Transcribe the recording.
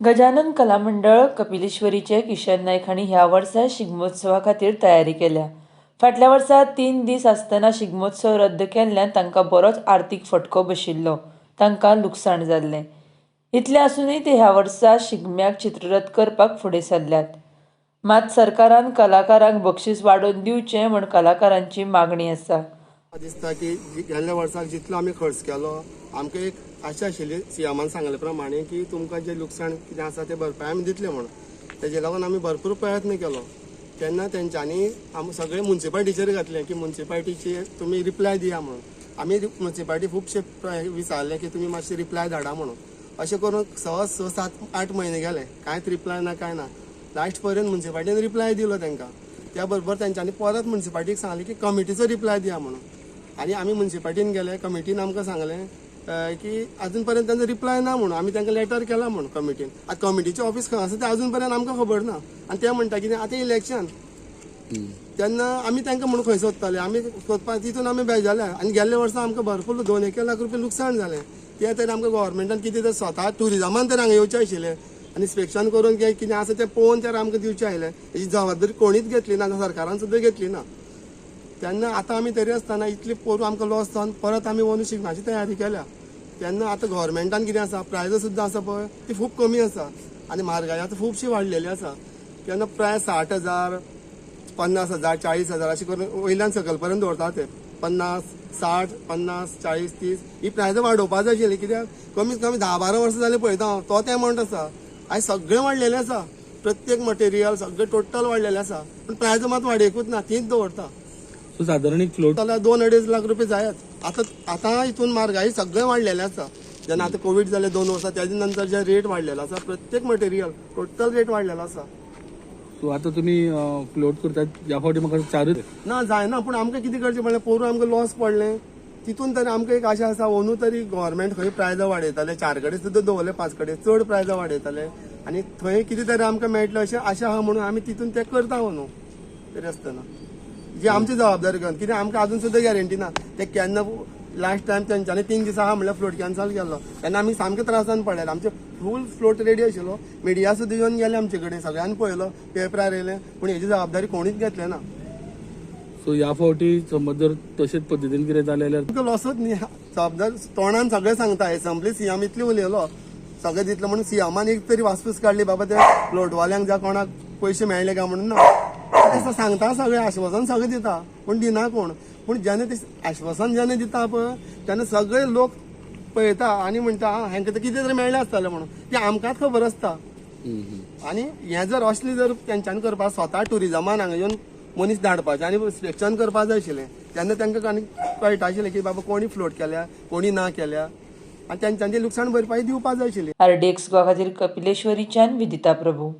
गजानन कला मंडळ कपिलेश्वरीचे किशन नायक हांणी ह्या वर्सा शिगमोत्सवा खातीर तयारी केल्या. फाटल्या वर्सा 3 दीस आसतना शिगमोत्सव रद्द केल्ल्यान तांकां बरोच आर्थीक फटको बशिल्लो, तांकां लुकसाण जाल्लें. इतलें आसूनय ते ह्या वर्सा शिगम्याक चित्ररथ करपाक फुडें सरल्यात. मात सरकारान कलाकारांक बक्षीस वाडोवन दिवचें म्हूण कलाकारांची मागणी आसा. दिसता की गेल्ल्या वर्साक जितलो आमी खर्च केलो, आमकां एक आशा आशिल्ली सीएमान सांगले प्रमाणे की तुमकां जें लुकसाण कितें आसा तें भरपाय आमी दितले म्हणून. तेजे लागून आमी भरपूर प्रयत्न केलो. तेन्ना तेंच्यांनी आम सगळे मुन्सिपालिटीचेर घातलें की मुन्सिपालिटीचेर तुमी रिप्लाय दिया म्हणून. आमी मुन्सिपालिटी खुबशे विचारलें की तुमी मातशे रिप्लाय धाडा म्हणून. अशें करून 6, 7, 8 म्हयने गेले, कांयच रिप्लाय ना, कांय ना. लास्ट पर्यंत मुन्सिपालिटीन रिप्लाय दिलो तांकां. त्या बरोबर तेंच्यांनी परत मुन्सिपालिटीक सांगलें की कमिटीचो रिप्लाय दिया म्हणून. आनी आमी मुन्सिपालिटीन गेले, कमिटीन आमकां सांगलें की अजून पर्यंत तांचो रिप्लाय ना म्हणून. आमी तांकां लेटर केला म्हणून कमिटीन. आतां कमिटीचें ऑफिस खंय आसा तें अजून पर्यंत आमकां खबर ना. आनी ते म्हणटा कितें आतां इलेक्शन, तेन्ना आमी तांकां म्हणून खंय सोदताले, आमी सोदपाक तितून आमी बेजारले. आनी गेल्ल्या वर्सा आमकां भरपूर 2-1 लाख रुपया लुकसाण जालें. तें तरी आमकां गव्हर्मेंटान कितें तर स्वता ट्युरिजमान तर हांगा येवचें आशिल्लें आनी इन्स्पेक्शन करून कितें आसा तें पळोवन तर आमकां दिवचें आयलें. हेजी जबाबदारी कोणीच घेतली ना, सरकारान सुद्दां घेतली ना. तेन्ना आतां आमी तरी आसतना इतली पोरूं आमकां लॉस जावन परत आमी वचून शिगम्याची तयारी केल्या. तेन्ना आतां गव्हर्मेंटान कितें आसा, प्रायजां सुद्दां आसा पळय ती खूब कमी आसा आनी म्हारगाय आतां खुबशी वाडलेली आसा. तेन्ना प्रायस 60,000, 50,000, 40,000 अशें करून वयल्यान सकयल पर्यंत दवरता ते. 50, 60, 50, 40, 30 ही प्रायजां वाडोवपा जाय आशिल्ली. कित्याक कमीत कमी 10-12 वर्सां जालीं पळयता हांव, तो ते अमावंट आसा. आयज सगळें वाडलेलें आसा, प्रत्येक मटेरियल सगळें टोटल वाडलेलें आसा, पूण प्रायजां मात वाडयकूच ना, तीच दवरता. सो सादारण एक फ्लोट जाल्यार 2-2.5 लाख रुपये जायत. आतां आतां हितून म्हारगाय सगळें वाडलेलें आसा. जेन्ना आतां कोवीड जालें 2 वर्सां, तेजे नंतर जे रेट वाडलेलो आसा, प्रत्येक मटेरियल टोटल रेट वाडलेलो आसा. सो आतां तुमी फ्लोट करतात ह्या फावटी म्हाका 4 ना जायना, पूण आमकां कितें करचें पडलें, पोरूं आमकां लॉस पडलें. तितून तरी आमकां एक आशा आसा, अंदू तरी गव्हर्मेंट खंय प्रायजां वाडयताले, 4 कडेन सुद्दां दवरले, 5 कडेन चड प्रायजां वाडयताले आनी थंय कितें तरी आमकां मेळटलें अशें आशा आहा म्हणून आमी तितून तें करता अंदू. तरी आसतना जी आमची जबाबदारी घेवन, कित्याक आमकां अजून सुद्दां गॅरंटी ना ते केन्ना. लास्ट टायम तेंच्यांनी 3 दिसां आहा म्हणल्यार फ्लोट कॅन्सल केल्लो, तेन्ना आमी सामके त्रासान पडलेले. आमचे फूल फ्लोट रेडी आशिल्लो, मिडिया सुद्दां येवन गेले आमचे कडेन, सगळ्यांनी पळयलो, पेपरार येयले, पूण हेजी जबाबदारी कोणीच घेतले ना. सो ह्या फावटी समज जर तशेंच पद्दतीन कितें जालें जाल्यार आमकां लॉसूच न्ही. जबाबदार तोंडान सगळें सांगता, एसेंब्ली सीएम इतली उलयलो, सगळें दितलें म्हणून सीएमान एक तरी वासपूस काडली बाबा ते फ्लोटवाल्यांक जावं कोणाक पयशे मेळ्ळे काय म्हणून ना. तशें सांगता, सगळें आश्वासन सगळें दिता, पूण दिना कोण. पूण जेन्ना ते आश्वासन जेन्ना दिता पळय तेन्ना सगळे लोक पळयता आनी म्हणटा हांकां तर कितें तरी मेळ्ळें आसतलें म्हणून, तें आमकांच खबर आसता. आनी हें जर असलें जर तेंच्यांनी करपाक स्वता ट्युरिजमान हांगा येवन मनीस धाडपाचें आनी इन्स्पेक्शन करपाक जाय आशिल्लें, तेन्ना तांकां आनी कळटा आशिल्लें की बाबा कोणी फ्लोट केल्या कोणी ना केल्या, आनी तेंच्यांनी लुकसाण भरपाई दिवपाक जाय आशिल्ली. RDX Goa खातीर कपिलेश्वरीच्यान विदिता प्रभू.